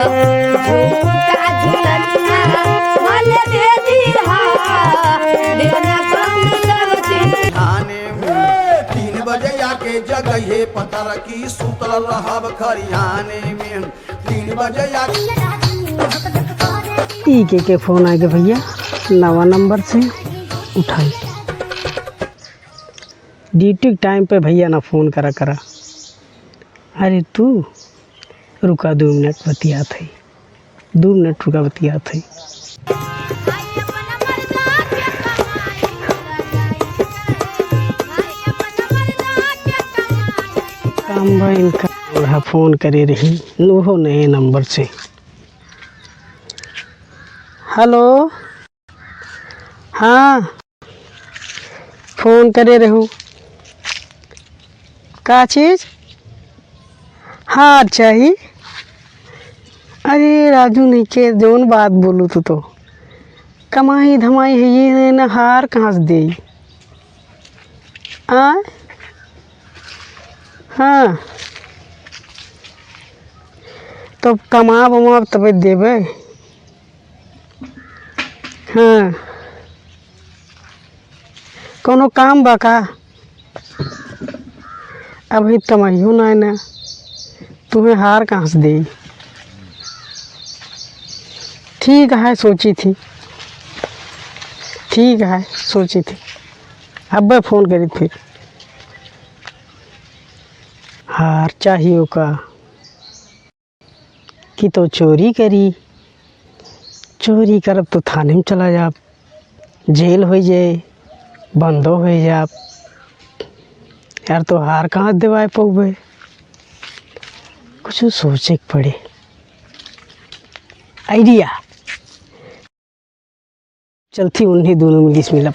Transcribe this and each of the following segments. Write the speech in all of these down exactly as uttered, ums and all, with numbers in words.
झूठा झुलनिया भले दे दिहा, देना कम सब चीज। खाने में तीन बजे आके जगहे पतर की सुतल रहब खरियाने में। तीन बजे आके ई के के फोन आगे भैया, नवा नंबर से उठाई। ड्यूटी के टाइम पे भैया ना फोन करा करा। अरे तू रुका, दो मिनट बतियात है, दो मिनट रुका, बतियात है। काम बा इनका, ओढ़ा फोन करे रही, ओहो नए नंबर से। हेलो, हाँ। फोन करे रहू। का चीज? हार चाही? अरे राजू, नइखे, जौन बात बोलू तू तो। कमाई धमाई है ये न, हार कहाँ से देई? आय? हाँ। तो कमाब उमाब तबे देबे। हाँ, कौनो काम बा का? अभी कमाइयो ना है ना, तुम्हें हार कहाँ से देई? ठीक है, सोची थी, ठीक है, सोची थी, अब्बे फोन करी फिर। हार चाहिए का? कि तो चोरी करी, चोरी करब तो थाने में चला जाब, जेल होइ जाए, बंदो होइ जाब। यार, तो हार कहाँ देवाए पउबे? कुछ सोचे के पड़े। आइडिया। चलती उन्हीं दोनों में किस मिलब।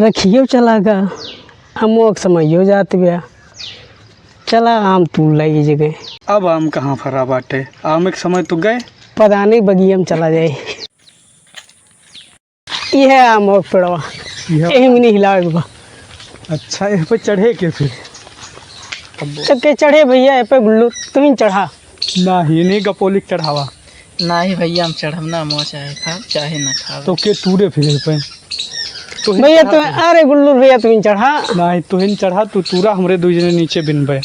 रखियो चला गा, अमोक समयो जात ब्या। चला आम तूड़ लाई जगह। अब आम कहाँ फरा बाटे? आम एक समय तो गए। पता नहीं बगिया में चला जाए। इहे आम और पेड़वा, इहे यही में नहीं हिलावे के बा। अच्छा, एह पे चढ़े के फिर? तो के चढ़े भैया, एह पे गुल्लू, तुम ही चढ़ा। नाही, नहीं गपोलिक चढ़ावा। नाही भैया, हम चढ़ब ना, मोह चाहे खाब, चाहे ना खाब। तो के तूरे फिर एह पे? तोहिन भैया, चढ़ा तू, तू। अरे गुल्लू भैया, तुम ही चढ़ा। नाही, तोहिन चढ़ा, तू तूरा, हमरे दुइ जने नीचे बिनबे।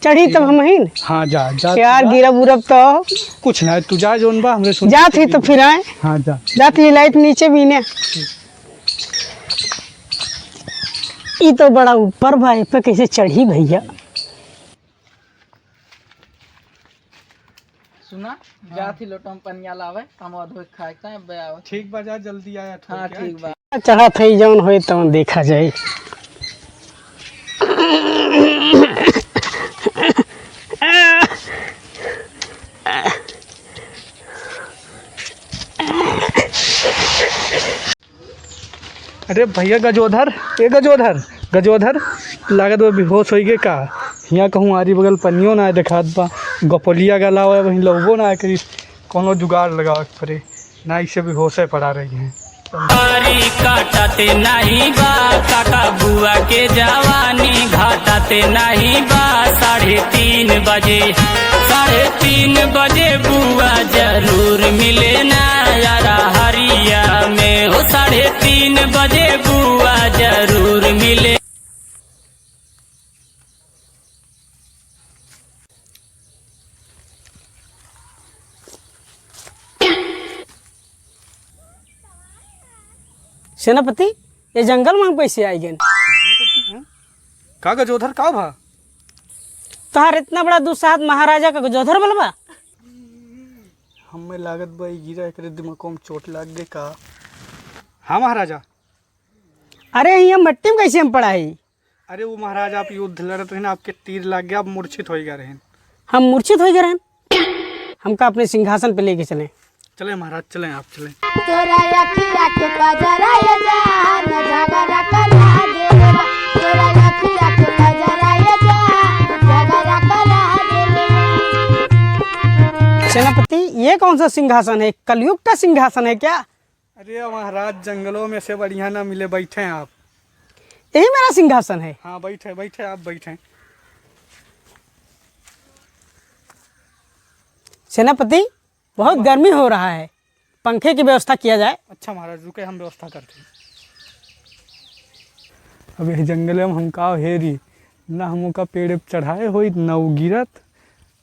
चढ़ी तब हम ही न। हाँ, जा, जा, यार, जा। गिरब उरब तो। कुछ ना, तू जा, जौन बा, हमरे सुन जात ही तो फिर आए। हाँ, जा। जात ही लाइट नीचे बीने। ई तो बड़ा ऊपर बा, ए पे कैसे चढ़ी भैया? सुना, हाँ। जात ही लोटा में पनिया लावे, हम अधो खाए के टाइम बे आवे। ठीक बा, जा जल्दी आया, हाँ, ठीक बा। चढ़त है, जौन होई तौन देखा जाए। अरे भैया गजोधर, ए गजोधर, गजोधर, लागत बा बेहोश होई गे का? हियाँ कहूँ आरी बगल पनियो ना देखात बा, गपोलिया गला हुआ, वहीं लौबो ना करी, कौनो जुगाड़ लगावे के पड़े। ना, इसे भी होशे पड़ा रही हैं। हरी काटत नाही बा, काका बुआ के जवानी घाटत नाही बा। साढ़े तीन बजे, साढ़े तीन बजे बुआ जरूर मिले ना यारा हरिया में हो। साढ़े तीन बजे बुआ जरूर मिले। सेनापति, ये जंगल में हम कैसे आई गए? का गजोधर, का भा? तोहार इतना बड़ा दुस्साहस महाराजा का गजोधर बोलबा? हमें लागत बा, ई गिरा एकरे दिमागो में चोट लाग गई का? हाँ महाराजा। अरे, हियाँ मट्टी में कैसे हम पड़ा ही? अरे, वो महाराज, आप युद्ध लड़त रहे ना, आपके तीर लाग गया, आप मूर्छित होइ गए रहेन। हम मूर्छित होइ गए रहेन? हमका अपने सिंहासन पे लेके चलें। चलें महाराज, चलें, आप चलें। तोरा अखिया के कजरा ये जान, झगड़ा करा देबा। तोरा अखिया के कजरा ये जान, झगड़ा करा देबा। सेनापति, ये कौन सा सिंहासन है? कलयुग का सिंहासन है क्या? अरे महाराज, जंगलों में से बढ़िया ना मिले, बैठे आप। यही मेरा सिंहासन है। हाँ, बैठे, बैठे, आप बैठे। सेनापति, बहुत गर्मी हो रहा है, पंखे की व्यवस्था किया जाए। अच्छा महाराज, रुके, हम व्यवस्था करते हैं। अब यह जंगल में हम का हेरी, ना हम ओका पेड़ पे चढ़ाए होई, ना उ गिरत,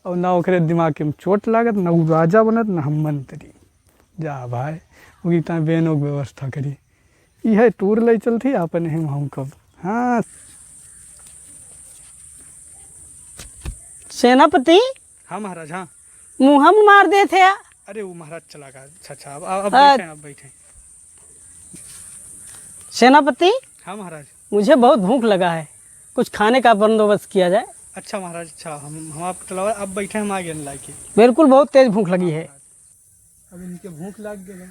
और ना ओकरे दिमाग में चोट लागत, ना उ राजा बनत, ना हम मंत्री। जा भाई, उगी ताई बेनो की व्यवस्था करी। इहे टूर ले चलती, आपन हम, हम कब। हाँ। सेनापति, हाँ महाराज, हाँ। मुँह हम मार देत है। अरे वो महाराज चला गया। अच्छा, अच्छा, अब, अब, अब आ, बैठे, अब बैठे। सेनापति, हाँ महाराज। मुझे बहुत भूख लगा है, कुछ खाने का बंदोबस्त किया जाए। अच्छा महाराज, अच्छा, हम, हम आपको चलावा, अब बैठे, हम आ गए लाइके। बिल्कुल, बहुत तेज भूख लगी है। अब इनके भूख लाग गए,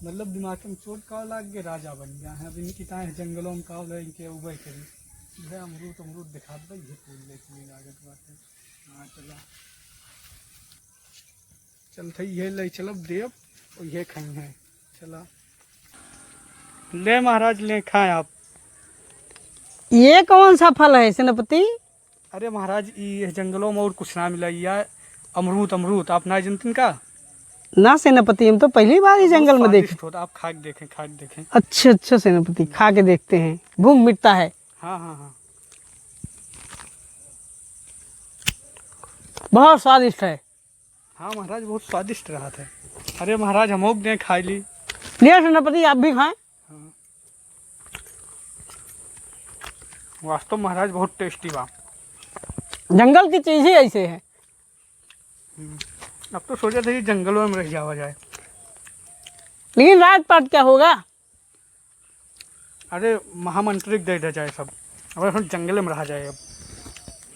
मतलब दिमाग में चोट का लाग गए, राजा बन गया है। अब इनकी ताई जंगलों में का होला, इनके उबे करी। ये अमरूद, अमरूद दिखा दे, ये फूल ले चली लागत बाटे। हाँ, चला। चलते ये ले चलब देव, और ये खाई है। चला। ले महाराज, ले खाए आप। ये कौन सा फल है सेनापति? अरे महाराज, ई जंगलों में और कुछ ना मिला, या अमरूद, अमरूद, आप ना जनतिन का? ना सेनापति, हम तो पहली बार ही बहुत जंगल में देखे। स्वादिष्ट होता, आप खा के देखें, खा के देखें। अच्छा, अच्छा सेनापति, खा के देखते हैं, भूख मिटता है। हाँ, हाँ, हाँ। बहुत स्वादिष्ट है। हाँ महाराज, बहुत स्वादिष्ट रहत है। अरे महाराज, हमहू के दें, खाई ली। लिया सेनापति, आप भी खाएं। हाँ। वास्तव महाराज, बहुत tasty बा। जंगल की चीज ही ऐसे है। हम्म। अब तो सोचा था कि जंगलों में रह जावा जाए। लेकिन राजपाट क्या होगा? अरे महामंत्री के दे दिया जाए सब, अब हम जंगल में रहा जाए अब।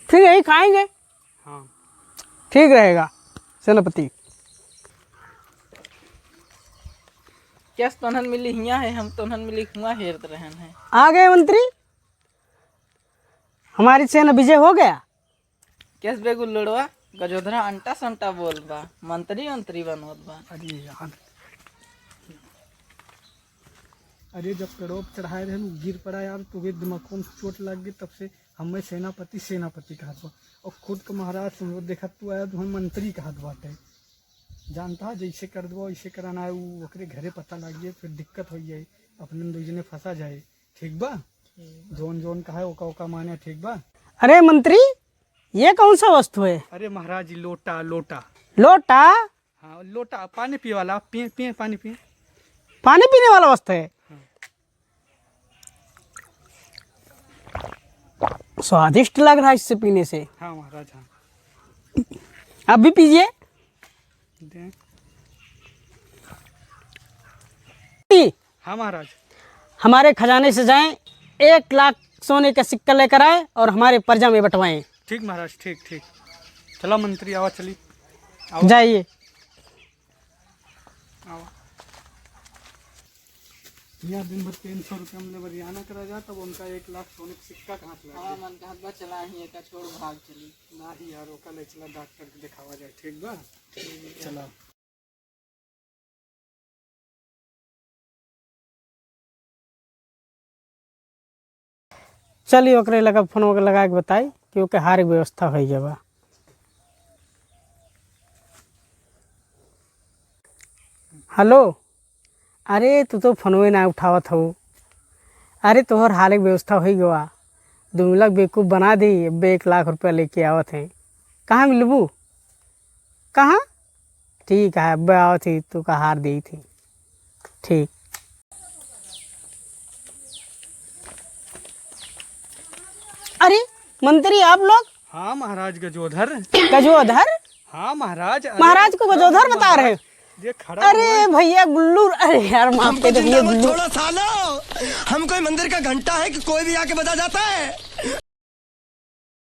फिर यही खाएंगे। हाँ। ठीक रहेगा सेनापति। कैस तोहन मिली हियाँ है, हम तोहन मिली हुआँ हेरत रहन है। आ गए मंत्री, हमारी सेना विजय हो गया। कैस बे गुल्लुड़वा, गजोधरा अंटा संटा बोल बा, मंत्री अंतरी बनोत बा। अरे यार, अरे जब पेड़ों पे चढ़ाए रहे, गिर पड़ा यार, तो वे दिमागों में चोट लग गई, तब से हमें सेनापति, सेनापति कहत बा। और खुद के महाराज सुन, वो देखत तू आया, तुम्हें मंत्री कहत बाटे। जानता है, जैसे कर दो, ऐसे कराना है, वो ओकरे घरे पता लग गए, फिर दिक्कत हो जाए, अपने दो जने फंसा जाए। ठीक बा? ठीक बा। जौन जौन कहा है, ओका ओका माने, ठीक बा? अरे मंत्री, ये कौन सा वस्तु है? अरे महाराज, ई लोटा, लोटा। लोटा? हाँ, लोटा, पानी पिए वाला, पिए, पिए, पानी पिए। पानी पीने वाला वस्तु है? हाँ। स्वादिष्ट लग रहा है इससे पीने से। हाँ महाराज, हाँ। आप भी पीजिए। दें। हाँ महाराज। हमारे खजाने से जाएं, एक लाख सोने का सिक्का लेकर आएं और हमारे प्रजा में बंटवाएं। ठीक महाराज, ठीक, ठीक। चला मंत्री, आवा चली। आवा। जाइए। आवा। यहाँ दिन भर तीन सौ रुपया में लेबरियाना करा जा, तब उनका एक लाख सोने का सिक्का कहाँ से हाँ, लागे? मन कहत बा चला ही एका छोड़ भाग चली। नाही यार, ओका ले चला डॉक्टर के देखावा जाए, ठीक बा? ठीक बा। चला। चली ओकरे लगा फोन लगा के बताई कि ओके हारे के व्यवस्था होइ गवा। हेलो, अरे तू तो फोनवे ना उठावत हो। अरे तोहर हारे के व्यवस्था होइ गवा, दुमिला के बेवकूफ बना दी, अब्बे एक लाख रुपया लेके आवत हैं। कहाँ मिलबू? कहाँ? ठीक है, अब्बे आवत ही, तू का हार देई थी। ठीक। अरे, मंत्री आप लोग? हाँ महाराज गजोधर। गजोधर? हाँ महाराज, अरे महाराज को गजोधर बता रहे हो? ये खड़ा अरे हुआ है। भैया गुल्लू, अरे यार माफ कर दो भैया गुल्लू। छोड़ो सालो, हम कोई मंदिर का घंटा है कि कोई भी आके बजा जाता है?